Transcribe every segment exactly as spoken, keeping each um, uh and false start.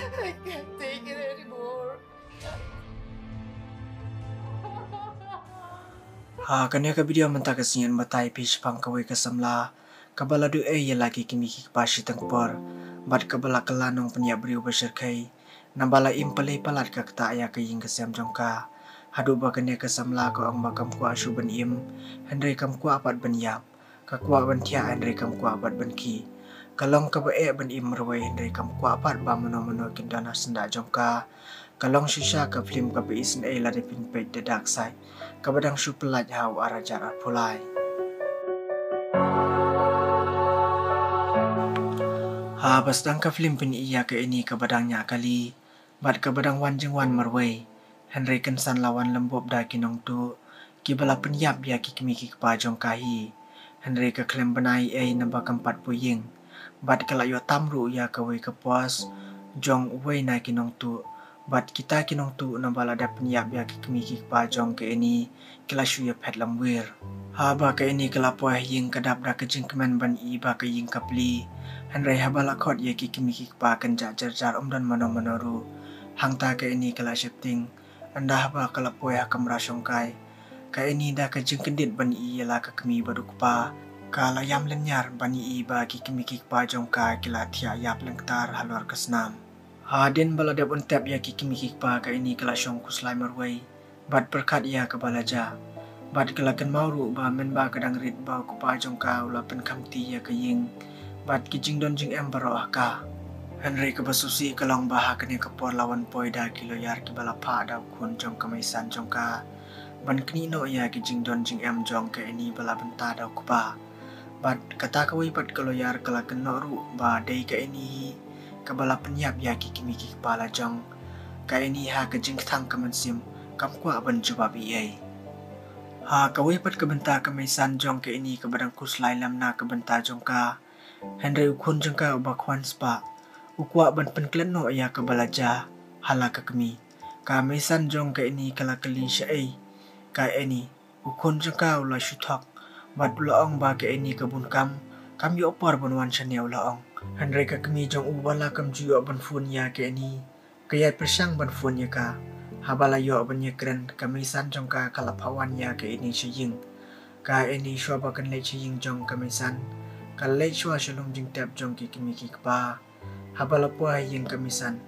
I can't take it anymore. Ha kane ka video mynta ka sngi ngan batai phi shaphang kawei ka samla kaba la duh ei ïa la ki kmie ki kpa shiteng por bad kaba la kylla nongpynïap briew ba shyrkhei naba la im pale palat ka ktah ïa ka ïing ka sem jong ka. Haduh ba kane ka samla ka ong ba kam kwah shuh ban im hynrei kam kwah pat ban ïap. Ka kwah ban thiah hynrei kam kwah pat ban khih. Ka long kaba eh ban im marwei hynrei kam kwah pat ba mano mano kin don ha syndah jong ka. Ka long shisha ka film kaba isynei lada phin peit The Dark Side kaba dang shu pyllait ha u ar hajar arphew lai. Ha ba sdang ka film phin ïa ka Annie kaba dang ñiah kali bad kaba dang wan jingwan marwei. Hynrei kynsan la wan lem bup da ki nongtuh kiba la pynïap ïa ki kmie ki kpa jong ka hi. Hynrei ka khlem bnai ei naba kam pat poi ïing bad ka la ïoh tam ruh ïa kawei ka post jong uwei na ki nongtuh bad kita ki nongtuh naba la dep pynïap ïa ki kmie ki kpa jong ka Annie ki la shu ïaphet lamwir. Haba ka Annie ka la poi ha ïing ka dap da ka jingkmen ban ïohi ba ka ïing ka plie. Hynrei haba la khot ïa ki kmie ki kpa kan jah jar jar ym don mano mano ruh. Hangta ka Annie ka la sheptieng. Ynda haba ka la poi ha kamra shongkai, ka Annie da ka jingkyndit ban ïohi ïa la ka kmie bad u kpa ka la ïam lynñiar ban ïohi ba ki kmie ki kpa jong ka ki la thiah ïap lyngktar halor ka snam. Hadien ba la dep untep ïa ki kmie ki kpa ka Annie ka la shong khuslai marwei bad pyrkhat ïa kaba la jia. Bad ka la kynmaw ruh ba mynba ka dang rit ba u kpa jong ka u la pynkhamti ïa ka ïing bad ki jingdon jingem baroh ha ka. Hynrei kaba sngewsih ka long ba ha kane ka por la wan poi da ki lawyer kiba la phah da u khun jong ka meisan jong ka ban knieh noh ïa ki jingdon jingem jong ka Annie ba la bynta da u kpa. Bad kata kawei pat ka lawyer ka la kynnoh ruh ba dei ka Annie hi kaba la pynïap ïa ki kmie ki kpa la jong. Ka Annie ha ka jingkthang ka mynsiem kam kwah ban jubab ei ei. Ha kawei pat ka bynta ka meisan jong ka Annie kaba dang khuslai lem na ka bynta jong ka. Hynrei u khun jong ka uba khwan spah u kwah ban pynklet noh ïa kaba la jia ha la ka kmie. Ka meisan jong ka Annie ka la kylli shaei ka Annie. U khun jong ka u la shu thok bad u la ong ba ka Annie ka bun kam kam ïoh por ban wan shane u la ong. Hynrei ka kmie jong u ba la kam ju ïoh ban phone ïa ka Annie. Ka ïai pyrshang ban phone ïa ka. Haba la ïoh ban ïakren ka meisan jong ka ka la phah wan ïa ka Annie sha ïing. Ka Annie shuwa ba kan leit sha ïing jong ka meisan ka leit shuwa sha lum jingtep jong ki kmie ki kpa. Haba la poi ha ïing ka meisan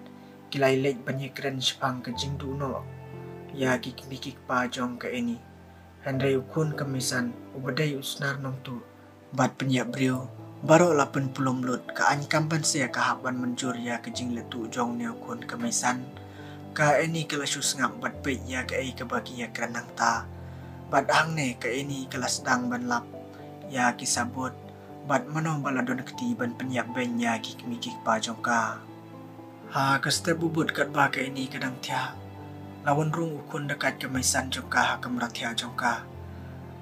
ki la ïaleit ban ïakren shaphang ka jingduh noh ïa ki kmie ki kpa jong ka Annie. Hynrei u khun ka meisan uba dei u snar nongtuh bad pynïap briew baroh la pynpulom lut. Ka aiñ kam ban seh ka hap ban mynjur ïa ka jingleh tuh jong une u khun ka meisan. Ka Annie ka la shu sngap bad peit ïa kaei kaba ki ïakren hangta. Bad hangne ka Annie ka la sdang ban lap ïa ki sabut bad mano ba la don kti ban pynïap beiñ ïa ki kmie ki kpa jong ka. Ha ka step bubut katba ka Annie ka dang thiah la wan rung u khun da kait ka meisan jong ka ha kamra thiah jong ka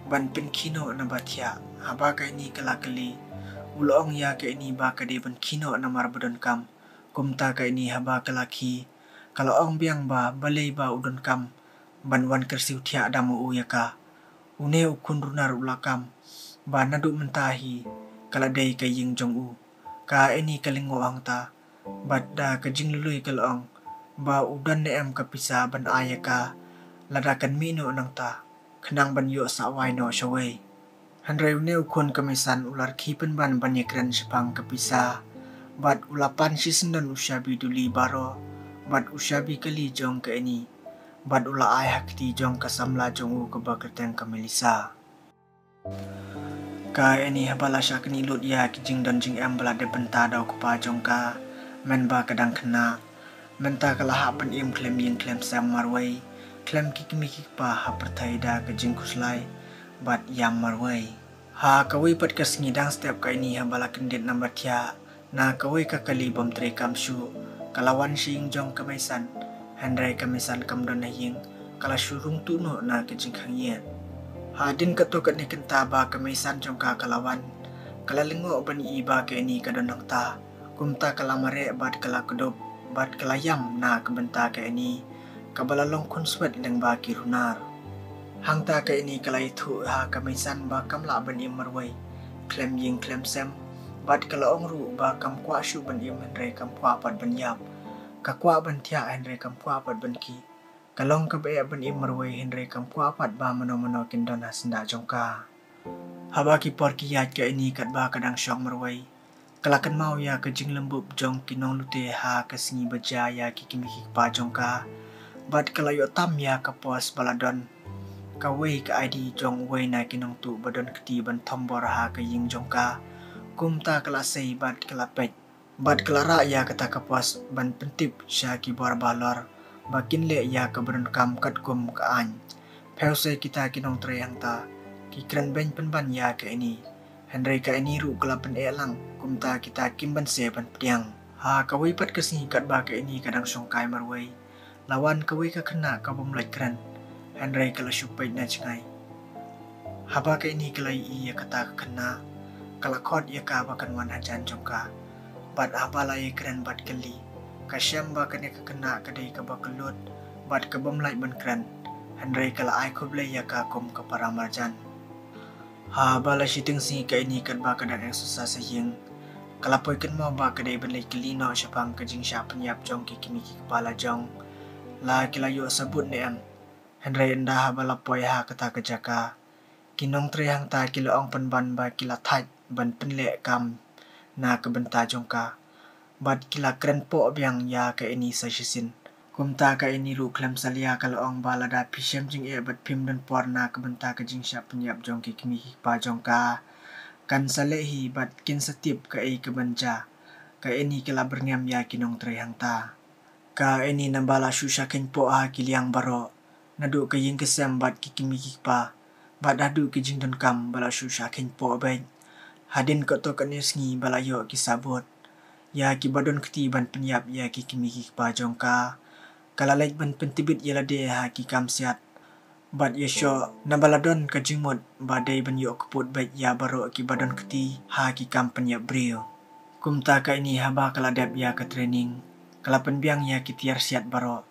ban pynkhih noh naba thiah. Haba ka Annie ka la kylli u la ong ïa ka Annie ba ka dei ban khih noh namar ba donkam. Kumta ka Annie haba ka la khih ka la ong biang ba balei ba u donkam ban wan kyrsiew thiah da ma u ïa ka. Une u khun runar u la kam ba naduh mynta hi ka la dei ka ïing jong u. Ka Annie ka lyngngoh hangta bad da ka jinglului ka la ong ba u don ne em ka pisa ban ai ïa ka lada kan mih noh nangta khnang ban ïoh sah wai noh shawei. Hynrei une u khun ka meisan u la rkhie pynban ban ïakren shaphang ka pisa bad u la pan shisyndon u shabi duli baroh bad u shabi kali jong ka Annie bad u la ai ha kti jong ka samla jong u kaba kyrteng ka Melissa. Ka Annie haba la shah knieh lut ïa ki jingdon jingem ba la dep bynta da u kpa jong ka mynba ka dang khynnah. Mynta ka la hap ban im khlem ïing khlem sem marwei khlem ki kmie ki kpa ha pyrthei da ka jingkhuslai bad ïam marwei. Ha kawei pat ka sngi dang step ka Annie haba la kyndit namar thiah na kawei ka kali bym treikam shuh ka la wan sha ïing jong ka meisan. Hynrei ka meisan kam don ha ïing ka la shu rung tuh noh na ka jingkhang ïit. Hadien katto katne kynta ba ka meisan jong ka ka la wan ka la lyngngoh ban ïohi ba ka Annie ka don hangta. Kumta ka la mareh bad ka la kdup bad ka la ïam na ka bynta ka Annie kaba la long khunswet lyngba ki runar. Hangta ka Annie ka la ïathuh ha ka meisan ba kam lah ban im marwei khlem ïing khlem sem bad ka la ong ruh ba kam kwah shuh ban im hynrei kam kwah pat ban ïap. Ka kwah ban thiah hynrei kam kwah pat ban khih. Ka long kaba eh ban im marwei hynrei kam kwah pat ba mano mano kin don ha syndah jong ka. Haba ki por ki ïaid ka Annie katba ka dang shong marwei, ka la kynmaw ïa ka jinglem bup jong ki nonglute ha ka sngi ba jia ïa ki kmie ki kpa jong ka. Bad ka la ïoh tam ïa ka post ba la don kawei ka ID jong uwei na ki nongtuh ba don kti ban thombor ha ka ïing jong ka. Kumta ka la sei bad ka la peit. Bad ka la rah ïa kata ka post ban pyntip sha ki bor balor ba kin leh ïa kaba donkam katkum ka aiñ. Phew se kita ki nongtrei hangta ki kren beiñ pynban ïa ka Annie. Hynrei ka Annie ruh ka la pyneh lang, kumta kita kim banse ban pdiang. Ha kawei pat ka sngi katba ka Annie ka dang shongkai marwei, la wan kawei ka khynnah ka bym lait kren. Hynrei ka la shu peit na jngai. Haba ka Annie ka la ïohi ïa kata ka khynnah, ka la khot ïa ka ba kan wan hajan jong ka. Bad haba la ïakren bad kylli, ka shem ba kane ka khynnah ka dei kaba kyllut bad ka bym lait ban kren. Hynrei ka la ai khublei ïa ka kum ka para marjan. Haba la shiteng sngi ka Annie katba ka dang exercise ha ïing, ka la poi kynmaw ba ka dei ban leit kylli noh shaphang ka jingshah pynïap jong ki kmie ki kpa la jong. La ki la ïoh sabut ne em. Hynrei ynda haba la poi ha kata ka jaka, ki nongtrei hangta ki la ong pynban ba ki la thait ban pynleh kam na ka bynta jong ka. Bad ki la kren poh biang ïa ka Annie sa shisien. Kumta ka Annie ruh khlem salia ka la ong ba lada phi shem jingeh bad phim don por na ka bynta ka jingshah pynïap jong ki kmie ki kpa jong ka, kan sa leh hi bad kin sa tip kaei kaban jia. Ka Annie ka la byrngem ïa ki nongtrei hangta. Ka Annie naba la shu shah kheiñ poh ha ki liang baroh, naduh ka ïing ka sem bad ki kmie ki kpa, bad haduh ki jingdonkam ba la shu shah kheiñ poh beit. Hadien kato kane sngi ba la ïoh ki sabut ïa kiba don kti ban pynïap ïa ki kmie ki kpa jong ka, ka la leit ban pyntbit ïa lade ha ki kam siat. Bad ïa shu naba la don ka jingmut ba dei ban ïoh kput beit ïa baroh kiba don kti ha ki kam pynïap briew. Kumta ka Annie haba ka la dep ïa ka training, ka la pynbiang ïa ki tiar siat baroh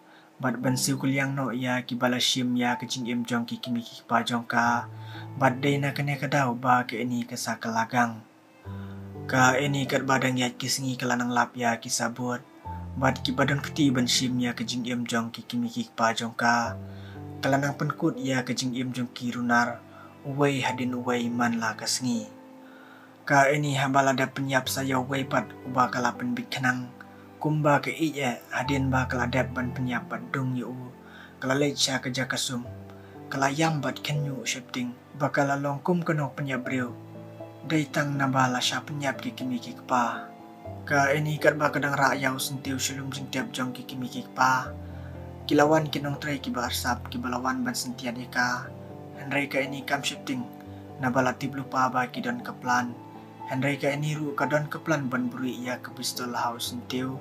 bad ban siew kylliang noh ïa kiba la shim ïa ka jingim jong ki kmie ki kpa jong ka. Bad dei na kane ka daw ba ka Annie ka sa kylla gang. Ka Annie katba dang ïaid ki sngi ka la nang lap ïa ki sabut bad kiba don kti ban shim ïa ka jingim jong ki kmie ki kpa jong ka. Ka la nang pynkut ïa ka jingim jong ki runar, uwei hadien uwei man la ka sngi. Ka Annie haba la dep pynïap sa ïa uwei pat uba ka la pynbit khnang, kumba ka ïeit eh hadien ba ka la dep ban pynïap bad dung ïa u, ka la leit sha ka jaka sum. Ka la ïam bad kynñiuh shepting ba ka la long kum ka nongpynïap briew, dei tang naba la shah pynïap ki kmie ki kpa. Ka Annie katba ka dang rah ïa u syntiew sha lum jingtep jong ki kmie ki kpa, ki la wan ki nongtrei kiba arsap kiba la wan ban syntiat ïa ka. Hynrei ka Annie kam shepting naba la tip lypa ba ki don ka plan. Hynrei ka Annie ruh ka don ka plan ban buhrieh ïa ka pistol ha u syntiew.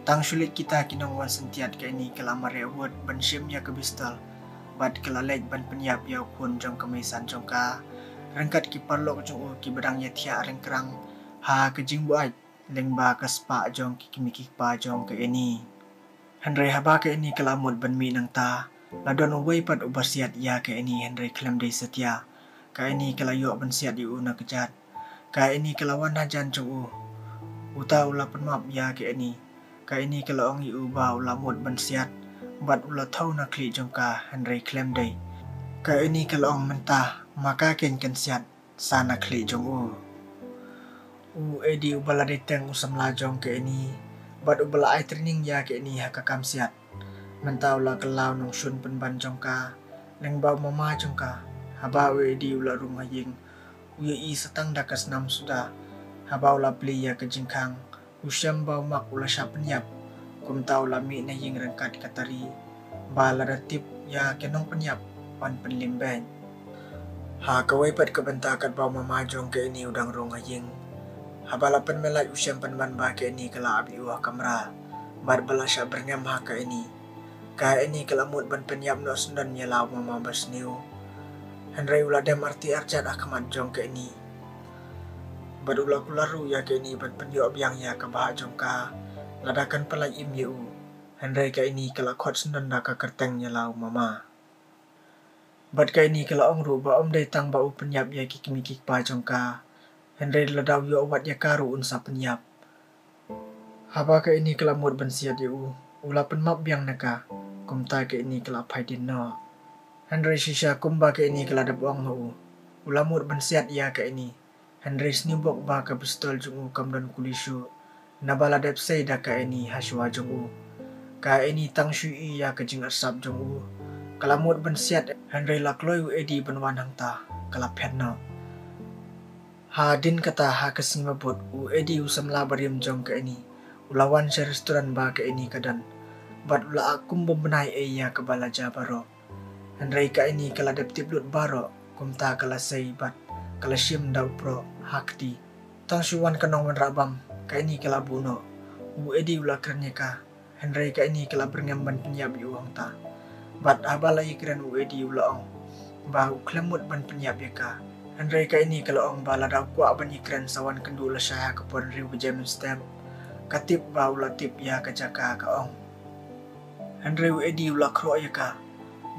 Tang shu leit kita ki nongwan syntiat ka Annie ka la mareh wut ban shim ïa ka pistol bad ka la leit ban pynïap ïa u khun jong ka meisan jong ka, ryngkat ki paralok jong u kiba dang ïathiah ryngkrang ha ka jingbuaid lyngba ka spah jong ki kmie ki kpa jong ka Annie. Hynrei haba ka Annie ka la mut ban mih nangta, la don uwei pat uba siat ïa ka Annie hynrei khlem dei satia. Ka Annie ka la ïoh ban siat ïa u na kjat. Ka Annie ka la wan hajan jong u. Uta u la pynmap ïa ka Annie. Ka Annie ka la ong ïa u ba u la mut ban siat bad u la thew na khlieh jong ka hynrei khlem dei. Ka Annie ka la ong mynta ma ka keiñ kan siat sa na khlieh jong u. U Eddie uba la dei teng u samla jong ka Annie bad uba la ai training ïa ka Annie ha ka kam siat, mynta u la kylla u nongshun pynban jong ka lyngba u mama jong ka. Haba u Eddie u la rung ha ïing, u ïohi sa tang da ka snam suda. Haba u la plie ïa ka jingkhang, u shem ba u Mark u la shah pynïap. Kumta u la mih na ïing ryngkat ka tari ba lada tip ïa ki nongpynïap wan pynlim beiñ. Ha kawei pat ka bynta katba u mama jong ka Annie u dang rung ha ïing, haba la pynmih light u shem pynban ba ka Annie ka la ap ïa u ha kamra bad ba la shah byrngem ha ka Annie. Ka Annie ka la mut ban pynïap noh syndon ïa la u mama basniew. Hynrei u la dem arti arjat ha khmat jong ka Annie bad u la kular ruh ïa ka Annie ban pynïoh biang ïa ka bhah jong ka lada kan pynlait im ïa u. Hynrei ka Annie ka la khot syndon da ka kyrteng ïa la u mama. Bad ka Annie ka la ong ruh ba ym dei tang ba u pynïap ïa ki kmie ki kpa jong ka, hynrei lada u ïoh wat ïa ka ruh un sa pynïap. Haba ka Annie ka la mut ban siat ïa u, U la pynmap biang na ka, kumta ka Annie ka la phai dien noh. Hynrei shisha kumba ka Annie ka la dep ong ha u, u la mut ban siat ïa ka Annie. Hynrei sniew bok ba ka pistol jong u kam don kuli shuh, naba la dep sei da ka Annie ha shuwa jong u. Ka Annie tang shu ïohi ïa ka jingarsap jong u, ka la mut ban siat, hynrei la kloi u Eddie ban wan hangta, ka la phet noh. Hadien kata ha ka sngi mabud, u Eddie u samla barim jong ka Annie u la wan sha restaurant ba ka Annie ka don, bad u la act kum bym bnai ei ïa kaba la jia baroh. Hynrei ka Annie ka la dep tip lut baroh, kumta ka la sei bad ka la shim da u proh ha kti. Tang shu wan ka nongwanrah bam, ka Annie ka la buh noh. U Eddie u la kren ïa ka, hynrei ka Annie ka la byrngem ban pynïap ïa u hangta. Bad haba la ïakren u Eddie u la ong ba u khlem mut ban pynïap ïa ka. Hynrei ka Annie ka la ong ba lada u kwah ban ïakren sa wan kynduh lashai ha ka por hynriew baje mynstep. Ka tip ba u la tip ïa ka jaka ka ong. Hynrei u Eddie u la khroh ïa ka,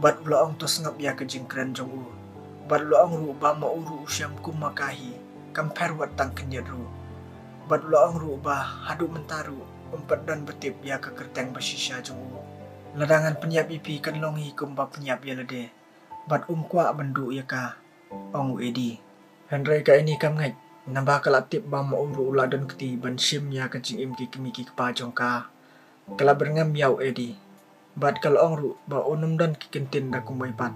bad u la ong to sngap ïa ka jingkren jong u. Bad u la ong ruh ba ma u ruh u shem kum ma ka hi, kam pher wat tang khyndiat ruh. Bad u la ong ruh ba haduh mynta ruh um pat don ba tip ïa ka kyrteng ba shisha jong u. Lada ngan pynïap ïa phi kan long hi kumba pynïap ïa lade. Bad um kwah ban duh ïa ka, ong u Eddie. Hynrei ka Annie kam ngeit, naba ka la tip ba ma u ruh u la don kti ban shim ïa ka jingim ki kmie ki kpa jong ka. Ka la byrngem ïa u Eddie, bad ka la ong ruh ba un ym don ki kyntien da kumwei pat,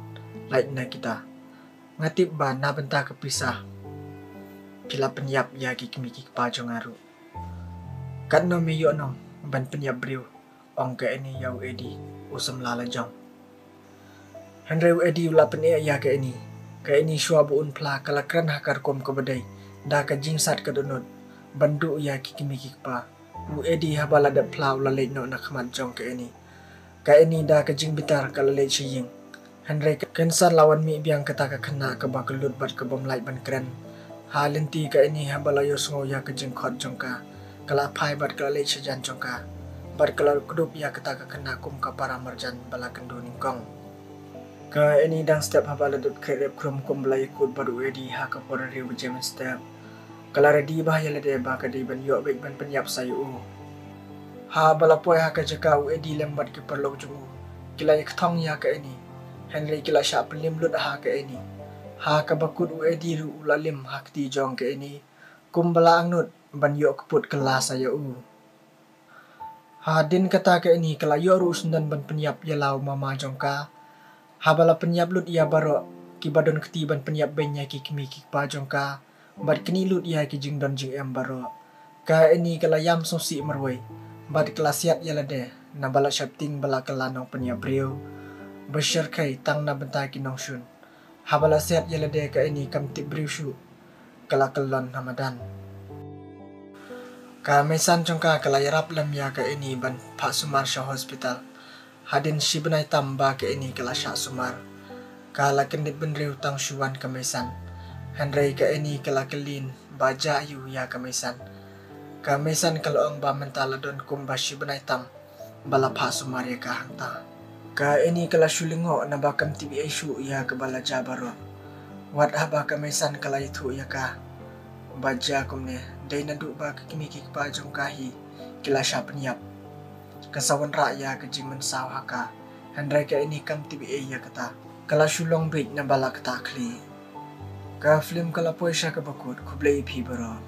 lait na kita. Nga tip ba na bynta ka pisa phi la pynïap ïa ki kmie ki kpa jong nga ruh. Katno me ïoh noh ban pynïap briew, ong ka Annie ïa u Eddie, u samla lajong. Hynrei u Eddie u la pyneh ïa ka Annie. Ka Annie shuwa ba un phla ka la kren ha ka rukom kaba dei, da ka jingsat ka dohnud, ban duh ïa ki kmie ki kpa. U Eddie haba la dep phla u la leit noh na khmat jong ka Annie. Ka Annie da ka jingbitar ka la leit sha ïing. Hynrei ka kynsan la wan mih biang kata ka khynnah kaba kyllut bad ka bym lait ban kren. Ha lynti ka Annie haba la ïohsngew ïa ka jingkhot jong ka, ka la phai bad ka la leit sha jan jong ka. Bad ka la kdup ïa kata ka khynnah kum ka para marjan ba la kynduh nyngkong. Ka Annie dang step haba la dep khreh rep khrum kumba la ïakut bad u Eddie ha ka por hynriew baje mynstep. Ka la ready bha ïa lade ba ka dei ban ïoh beit ban pynïap sa ïa u. Haba la poi ha ka jaka u Eddie lem bad ki paralok jong u, ki la ïakthong ïa ka Annie. Hynrei ki la shah pynlim lut ha ka Annie. Ha kaba kut u Eddie ruh u la lim ha kti jong ka Annie, kumba la angnud ban ïoh kput kylla sa ïa u. Hadien kata ka Annie ka la ïoh ruh u syndon ban pynïap ïa la u mama jong ka. Haba la pynïap lut ïa baroh kiba don kti ban pynïap beiñ ïa ki kmie ki kpa jong ka, bad knieh lut ïa ki jingdon jingem baroh, ka Annie ka la ïam sngewsih marwei, bad ka la siat ïa lade, naba la sheptieng ba la kylla nongpynïap briew ba shyrkhei tang na bynta ki nongshun. Haba la siat ïa lade ka Annie kam tip briew shuh, ka la kyllon ha madan. Ka meisan jong ka ka la ïarap lem ïa ka Annie ban phah sumar sha hospital. Hadien shi bnai tam ba ka Annie ka la shah sumar, ka la kyndit bynriew tang shu wan ka meisan. Hynrei ka Annie ka la kylli ba jia aiu ïa ka meisan. Ka meisan ka la ong ba mynta la don kumba shi bnai tam ba la phah sumar ïa ka hangta. Ka Annie ka la shu lyngngoh naba kam tip ei shuh ïa kaba la jia baroh. Wat haba ka meisan ka la ïathuh ïa ka ba jia kumne, dei naduh ba ki kmie ki kpa jong ka hi ki la shah pynïap, ka sa wanrah ïa ka jingmynsaw ha ka. Hynrei ka Annie kam tip ei ïa kata. Ka la shu long beit naba la ktah khlieh. Ka film ka la poi sha kaba kut, khublei ïa phi baroh.